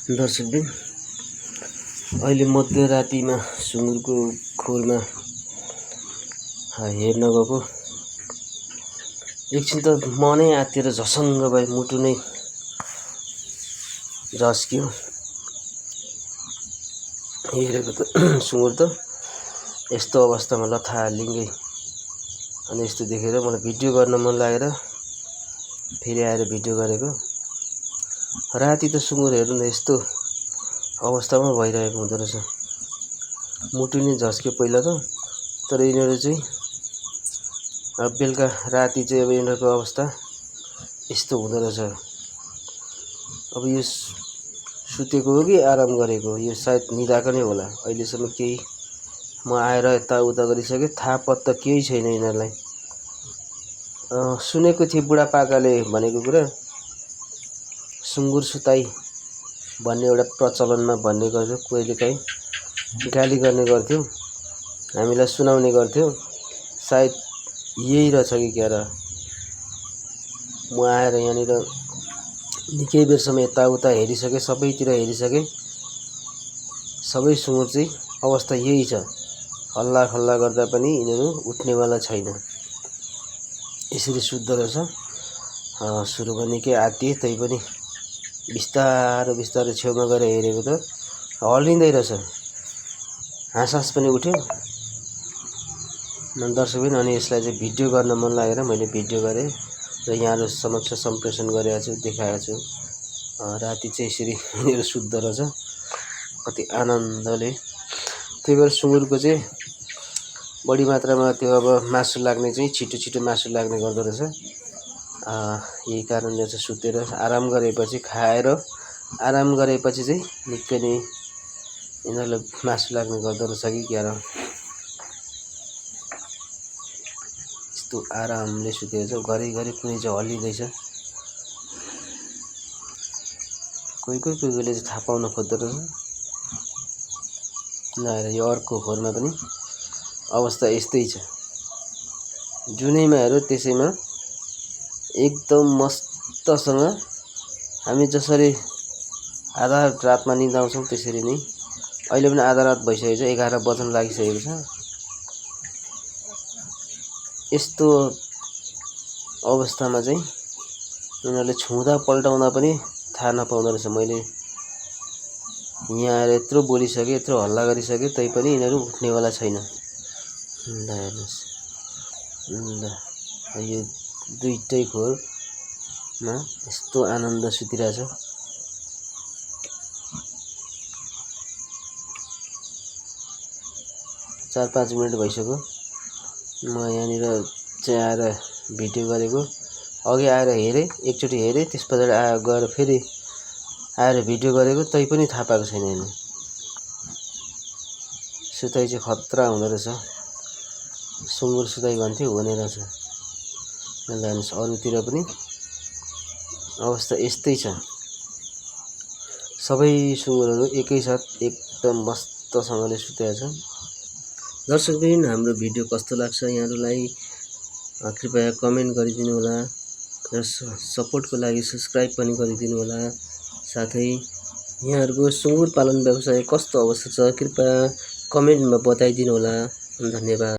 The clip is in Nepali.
दर्शकबिन अहिले मध्यरातिमा सुँगुरको खोरमा हेर्न गएको एकछिन त मनै आत्तिएर झसङ्ग भए मुटु नै झस्क्यो। हेरेको त सुँगुर त यस्तो अवस्थामा लथालिङ्गै अनि यस्तो देखेर मलाई भिडियो गर्न मन लागेर फेरि आएर भिडियो गरेको। राति त सुँगुर हेर्नु न यस्तो अवस्थामा भइरहेको हुँदो रहेछ। मुटु नै झस्क्यो पहिला त, तर यिनीहरू चाहिँ अब बेलुका राति चाहिँ अब यिनीहरूको अवस्था यस्तो हुँदो रहेछ। अब यो सुतेको हो कि आराम गरेको हो, यो सायद निदाएको नै होला। अहिलेसम्म केही म आएर यताउता गरिसकेँ, थाहा पत्ता केही छैन यिनीहरूलाई। सुनेको थिएँ बुढापाकाले भनेको कुरा, सुँगुर सुताई भन्ने एउटा प्रचलनमा भन्ने गर्थ्यो, कहिलेकाहीँ गाली गर्ने गर्थ्यो, हामीलाई सुनाउने गर्थ्यो। सायद यही रहेछ कि क्या र। म आएर यहाँनिर निकै बेरसम्म यताउता हेरिसकेँ, सबैतिर हेरिसकेँ, सबै सुँगुर चाहिँ अवस्था यही छ। हल्ला खल्ला गर्दा पनि यिनीहरू उठ्नेवाला छैन, यसरी सुत्दो रहेछ। सुरुमा निकै आत्तिए, तैपनि बिस्तारो बिस्तारो छेउमा गएर हेरेको त हल्लिँदै रहेछ, हाँस पनि उठ्यो। दर्शकबिन अनि यसलाई चाहिँ भिडियो गर्न मन लागेर मैले भिडियो गरेँ र यहाँहरू समक्ष सम्प्रेषण गरेको छु, देखाएको छु। राति चाहिँ यसरी यिनीहरू सुत्दो रहेछ कति आनन्दले। त्यही भएर सुँगुरको चाहिँ बढी मात्रामा त्यो अब मासु लाग्ने चाहिँ छिटो छिटो मासु लाग्ने गर्दो रहेछ। यही कारणले चाहिँ सुतेर आराम गरेपछि, खाएर आराम गरेपछि चाहिँ निकै नै यिनीहरूलाई मासु लाग्ने गर्दो रहेछ कि क्या र। यस्तो आरामले सुतेको छ, घरिघरि कुनै चाहिँ हल्लिँदैछ। कोही कोहीले चाहिँ थाहा पाउन खोज्दो रहेछ। नआएर यो अर्को खोरमा पनि अवस्था यस्तै छ। जुनैमा हेऱ्यो त्यसैमा एकदम मस्तसँग हामी जसरी आधा रातमा निदाउँछौँ त्यसरी नै अहिले पनि आधा रात भइसकेको छ, 11 बज्न लागिसकेको छ। यस्तो अवस्थामा चाहिँ यिनीहरूले छुँदा पल्टाउँदा पनि थाहा नपाउँदो रहेछ। मैले यहाँ आएर यत्रो बोलिसकेँ, यत्रो हल्ला गरिसकेँ, तैपनि यिनीहरू उठ्नेवाला छैन। ल हेर्नुहोस्, ल यो दुईटै खोरमा यस्तो आनन्द सुतिरहेछ। चार 5 मिनट भइसक्यो म यहाँनिर चाहिँ आएर भिडियो गरेको। अघि आएर हेरेँ, एकचोटि हेरेँ, त्यस पछाडि गएर फेरि आएर भिडियो गरेको, तैपनि थाहा पाएको छैन। हेर्नु, सुताइ चाहिँ खतरा हुँदो रहेछ। सुँगुर सुताइ भन्थ्यो, हुने रहेछ। हेर्नुहोस्, अरूतिर पनि अवस्था यस्तै छ। सबै सुँगुरहरू एकैसाथ एकदम मस्तसँगले सुतेका छन्। दर्शकबिन, हाम्रो भिडियो कस्तो लाग्छ यहाँहरूलाई कृपया कमेन्ट गरिदिनु होला र सपोर्टको लागि सब्सक्राइब पनि गरिदिनु होला। साथै यहाँहरूको सुँगुर पालन व्यवसाय कस्तो अवस्था छ कृपया कमेन्टमा बताइदिनु होला। धन्यवाद।